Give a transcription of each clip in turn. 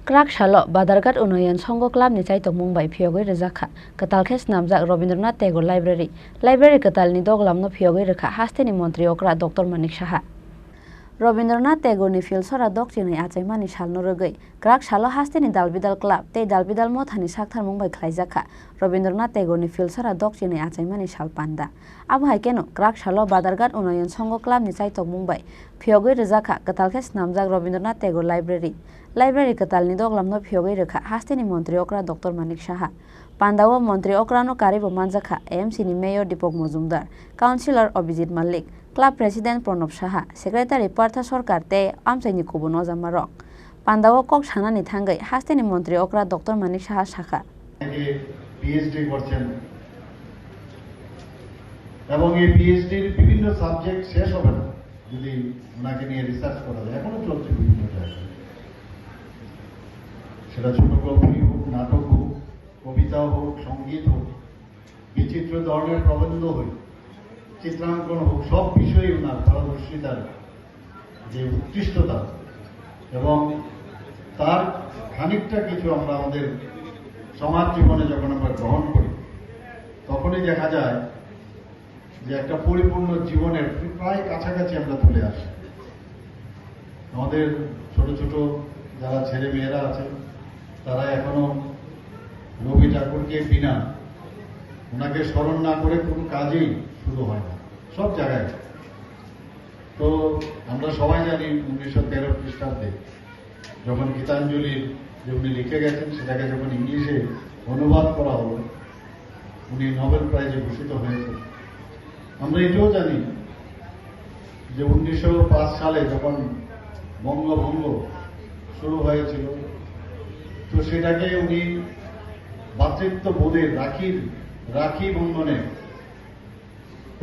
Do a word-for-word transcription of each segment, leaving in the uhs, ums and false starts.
Kwrak salo Badarghat Unnayan Sangho Club ni chaitokmung bai phiyogwi rwjak kha kwtal khe swnamjak Rabindranath Tagore Library. Library kwtal ni doglam no phiyogwi rwkha hasteni montri okra Doctor Manik Saha. Rabindranath Tagore ni Philsora dok chinwi achaimani sal no rwgwi kwrak salo hasteni Dalbidal Club tei Dalbidal Motha ni saktharmung bai khlaijak kha Rabindranath Tagore ni Philsora dok chinwi achaimani sal panda. Abo hai kheno kwrak salo Badarghat Unnayan Sangho Club ni chaitokmung bai phiyogwi rwjak kha kwtal khe swnamjak Rabindranath Tagore Library. Library kwtal ni doglam no phiyogwi rwkha hasteni montri okra Doctor Manik Saha. Panda o montri okra no karwi bo manjak kha A M C ni Mayor Deepak Majumdar, Councillor Abhijit Malik, Club President Pranab Saha, Secretary Partha Sarkar tei amchaini kubun ojama rok. Panda o kok sanani thangwi hasteni montri okra Doctor Manik Saha sakha. অনেকে পিএইচডি করছেন এবং এই পিএইচডির বিভিন্ন সাবজেক্ট শেষ হবে না যদি ওনাকে নিয়ে রিসার্চ করা যায়। এখনো চলছে বিভিন্ন জায়গায়, সেটা ছোট গল্পই হোক, নাটক হোক, কবিতা হোক, সঙ্গীত হোক, বিচিত্র ধরনের প্রবন্ধ হোক, চিত্রাঙ্কন হোক, সব বিষয়েই ওনার পারদর্শিতার যে উৎকৃষ্টতা এবং তার খানিকটা কিছু আমরা আমাদের সমাজ জীবনে যখন আমরা গ্রহণ করি, তখনই দেখা যায় যে একটা পরিপূর্ণ জীবনের প্রায় কাছাকাছি আমরা চলে আসি। আমাদের ছোট ছোট যারা ছেলে মেয়েরা আছে, তারা এখনো রবি ঠাকুরকে বিনা ওনাকে স্মরণ না করে কোনো কাজেই শুরু হয় না, সব জায়গায়। তো আমরা সবাই জানি উনিশশো তেরো খ্রিস্টাব্দে যখন গীতাঞ্জলির যে উনি লিখে গেছেন, সেটাকে যখন ইংলিশে অনুবাদ করা হলো, উনি নোবেল প্রাইজে ভূষিত হয়েছেন। আমরা এটাও জানি যে উনিশশো পাঁচ সালে যখন বঙ্গভঙ্গ শুরু হয়েছিল, তো সেটাকে উনি ভ্রাতৃত্ব বোধের রাখির, রাখি বন্ধনের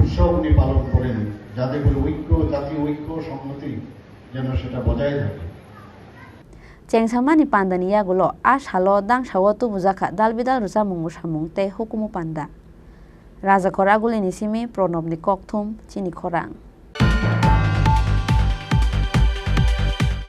উৎসব উনি পালন করেন, যাতে করে ঐক্য, জাতীয় ঐক্য, সংহতি যেন সেটা বজায় থাকে। Chengsamani pandani yagulo a salo dangsao tubujakha dalbidal rwchapmung mwsamung tei hukumu panda. Rajakhor Agulini simi Pranabni kokthum chini khorang.